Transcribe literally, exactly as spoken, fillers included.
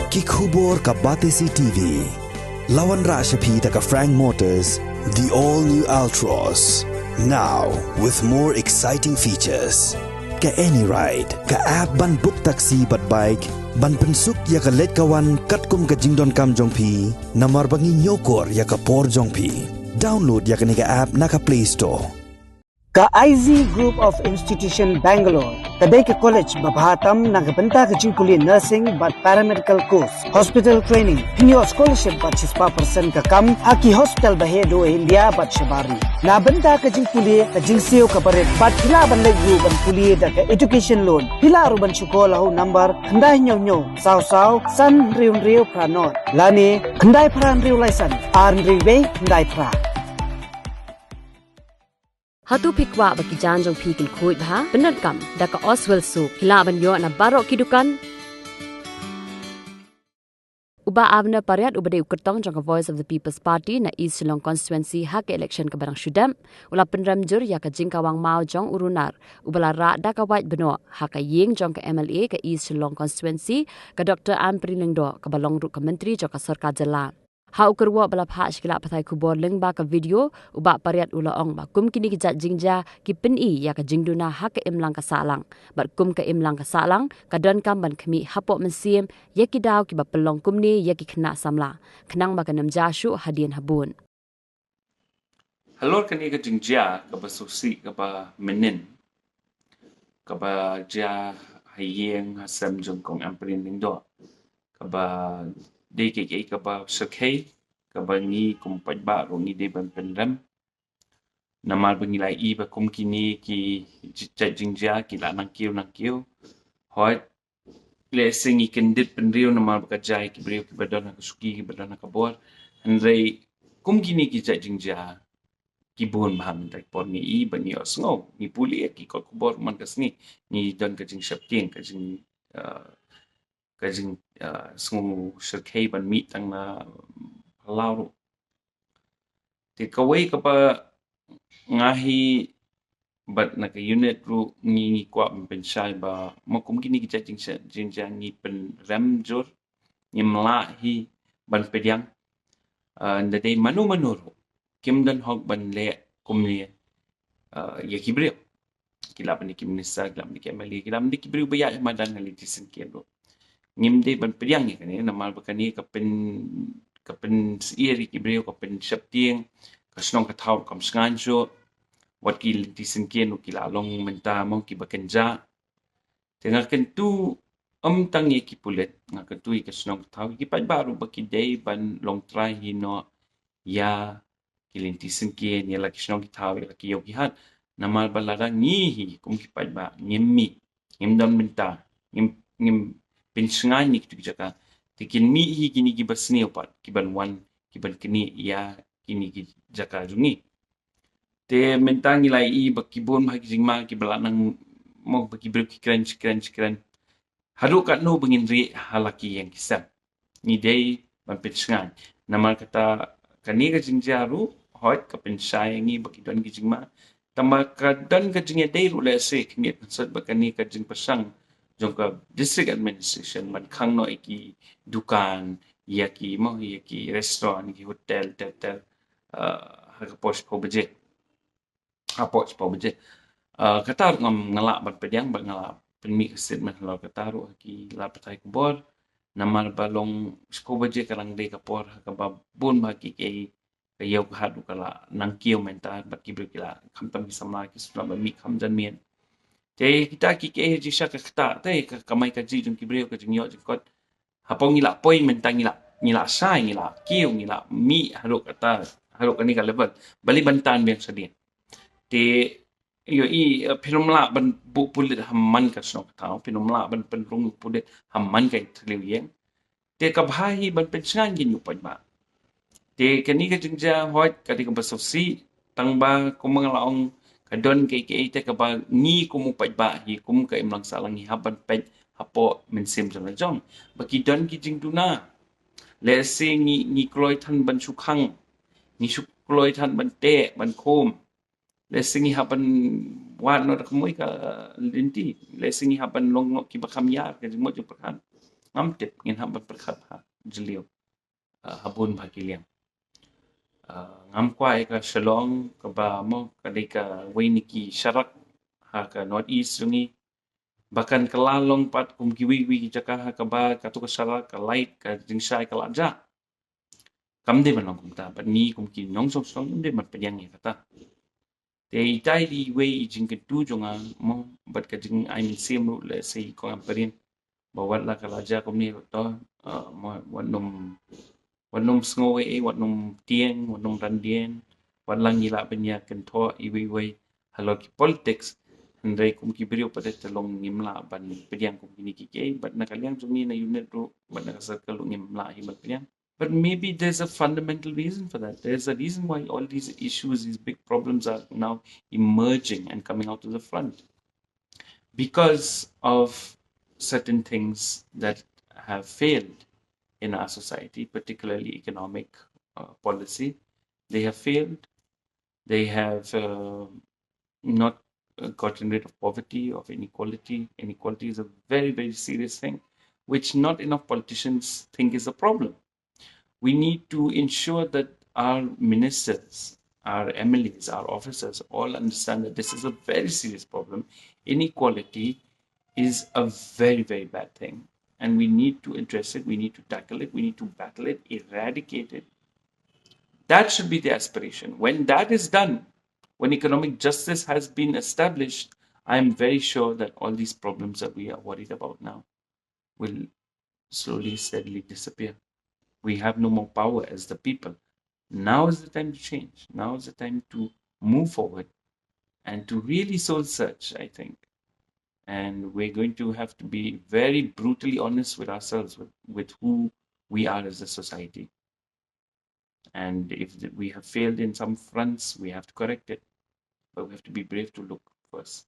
Ki khubor ka Batesi T V. La wanrah sha phi da ka Frank Motors, the all new Altroz. Now with more exciting features. Ka AnyRide, ka app ban book taxi bad bike, ban pynsuk ïa ka leit ka wan katkum ka jingdonkam jong phi, namar ba ngi ñiewkor ïa ka por jong phi. Download ïa kane ka app na ka Play Store. Ka I Z Group of Institution Bangalore ka dei ka college ba bha tam na ka bynta ka jingpule nursing bad paramedical course, hospital training. Phin ïoh scholarship bad shispah percent ka kam ha ki hospital ba heh duh India bad shabar ri. Na bynta ka jingpule ka jingsiew kaba rit bad phi lah ban leit ruh ban pule da ka education loan. Phi lah ruh ban shu call ha u number khyndai hynñiew hynñiew saw saw san hynriew hynriew phra nod lane khyndai phra hynriew lai san ar hynriew wei khyndai phra. Hato phi kwah ba ki jaiñ jong phi kin khuid bha? Pyndonkam da ka Oswell Soap. Phi lah ban ïoh na baroh ki dukan. U Bah Abner Pariat uba dei u kyrtong jong ka Voice of the People's Party na East Shillong Constituency ha ka election kaba dang shu dep, u la pynrem jur ïa ka jingkawang maw jong u runar uba la rah da ka wait bneng ha ka ïing jong ka M L A ka East Shillong Constituency, ka Doctor Ampareen Lyngdoh, kaba long ruh ka Myntri jong ka Sorkar Jylla. Ha u kyrwoh ba la phah sha ki lad pathai khubor lyngba ka video, u Bah Pariat u la ong ba kum kine ki jait jingjia ki pyni ïa ka jingduna ha ka imlang ka sahlang. Bad kum ka imlang ka sahlang ka donkam ban khmih hapoh mynsiem ïa ki daw kiba pynlong kumne ïa ki khynnah samla, khnang ba kan ym jia shuh hadien habud. Halor kane ka jingjia kaba sngewsih kaba mynnin kaba jia ha ïing ha sem jong Kong Ampareen Lyngdoh, kaba dei kaei kaei kaba shyrkhei, kaba ngi kum paidbah ruh ngi dei ban pynrem. Namar ba ngi la ïohi ba kum kine ki jait jingjia ki la nangkiew nangkiew. Hooid, lehse ngi kyndit bynriew namar ba ka jia ïa ki briew kiba don ha ka shuki, kiba don ha ka bor. Hynrei kum kine ki jait jingjia ki bun bha mynta ki por, ngi ïohi ba ngi ïohsngew, ngi pule ïa ki kot khubor man ka sngi, ngi don ka jingsheptieng, ka jing, ah, ka jing, ah, sngew shyrkhei ban mih tang na phyllaw ruh. Te kawei kaba nga hi bad na ka unit ruh ngi, ngi kwah ban pynshai ba ma kum kine ki jait jing, jing, jing ngi pynrem jur, ngim lah hi ban pdiang, ah, ynda dei mano mano ruh kim don hok ban leh kumne, ah, ïa ki briew. Ki lah ban dei ki minister, ki lah ban dei ki M L A, ki lah ban dei ki briew ba ïaid ha madan ha lynti syngkien ruh. Ngim dei ban pdiang ïa kane namar ba kane ka pyn, ka pynsyier ïa ki briew, ka pynsheptieng, ka shnong ka thaw kam shngaiñ shuh. Wat ki lynti syngkien ruh ki la long mynta mo kiba kynjah. Te nga kyntu ym tang ïa ki pulit, nga kyntu ïa ka shnong ka thaw, ïa ki paidbah ruh ba ki dei ban long trai hi noh ïa ki lynti syngkien, ïa la ki shnong ki thaw, ïa la ki ïew ki hat. Namar ba lada ngi hi kum ki paidbah ngim mih, ngim don bynta, ngim, ngim pynshngaiñ ïa kitu ki jaka, te kin mih hi kine kiba sniew pat kiban wan, kiban knieh ïa kine ki jaka jong ngi. Te mynta ngi la ïohi ba ki bun bha ki jingma kiba la nang, mo, ba ki briew ki kren shi kren shi kren. Haduh katno ba ngin rieh ha la ki ïing ki sem? Ngi dei ban pynshngaiñ. Namar kata kane ka jingjia ruh hooid ka pynshai ïa ngi ba ki don ki jingma. Tangba ka don ka jingïadei ruh lehse, kane kan sot ba kane ka jingpyrshang jong ka district administration ban khang noh ïa ki dukan, ïa ki, mo, ïa ki restaurant, ïa ki hotel ter ter, ah, ha ka por shiphew baje. Ha por shiphew baje. Ah, kata ruh ngam, nga lah ban pdiang bad nga lah pynmih ka statement halor kata ruh ha ki lad pathai khubor. Namar ba long shiphew baje ka dang dei ka por ha kaba bun bha ki, ki, ka ïew ka hat ruh ka la nangkiew mynta bad ki briew ki la, khamtam ki samla ki shu lah ban mih kham janmiet. Te kita ki, ki, ki shisha ka kata te ka kamai kajih jong ki briew, ka jingïoh jingkot. Hapoh ngi la poi mynta ngi la, ngi la shai, ngi la kiew, ngi la mih haduh kata, haduh kane ka level. Balei ban tan biang shadien? Te ïohi, eh, phin ym lah ban buh pulit ha man ka shnong ka thaw, phin ym lah ban pynrung pulit ha man ka thliew ïing. Te ka bha hi ban pynshngaiñ ïa ngi u paidbah. Te kane ka jingjia hooid ka dei kaba sngewsih, tangba kumba nga la ong ka don kaei kaei te kaba ngi kum u paidbah hi, kum ka imlang sahlang ngi hap ban peit hapoh mynsiem jong la jong ba ki don ki jingduna. Lehse ngi, ngi kloi than ban shu khang, ngi shu kloi than ban teh ban khum. Lehse ngi hap ban wad noh da ka mui ka lynti. Lehse ngi hap ban long noh kiba kham ïar, ka jingmut jingpyrkhat. Ngam tip, ngin hap ban pyrkhat ha jylliew, uh, ha bun bha ki liang. Uh, ngam kwah ïa ka Shillong kaba mo ka dei kawei na ki sharak ha ka North East jong ngi, ba kan kylla long pat kum kiwei kiwei ki jaka ha kaba kato ka sharak, ka light, ka jingshai ka la jah. Kam dei ban long kumta, bad ngi kum ki nongshong shnong ngim dei ban pdiang ïa kata. Te itai i dei iwei i jingkyntu jong nga mo, bad ka jingai mynsiem ruh lehse i kong Ampareen, ba wat la ka la jah kumne ruh to, uh, mo, wat nym, wat nym sngew ei ei, wat nym tieng, wat nym randien, wat la ngi lah ban ïa kynthoh iwei iwei halor ki politics. Hynrei kum ki briew pat te long ngim lah ban pdiang kum kine kiei kiei, bad na ka liang jong ngi na unit ruh, bad na ka circle ruh ngim lah hi ban pdiang. But maybe there's a fundamental reason for that. There's a reason why all these issues, these big problems are now emerging and coming out to the front. Because of certain things that have failed in our society, particularly economic, uh, policy, they have failed. They have, uh, not, uh, gotten rid of poverty, of inequality. Inequality is a very, very serious thing, which not enough politicians think is a problem. We need to ensure that our ministers, our M L As, our officers all understand that this is a very serious problem. Inequality is a very, very bad thing. And we need to address it, we need to tackle it, we need to battle it, eradicate it. That should be the aspiration. When that is done, when economic justice has been established, I am very sure that all these problems that we are worried about now will slowly, steadily disappear. We have no more power as the people. Now is the time to change. Now is the time to move forward and to really soul search, I think. And we're going to have to be very brutally honest with ourselves, with, with who we are as a society. And if th- we have failed in some fronts, we have to correct it. But we have to be brave to look first.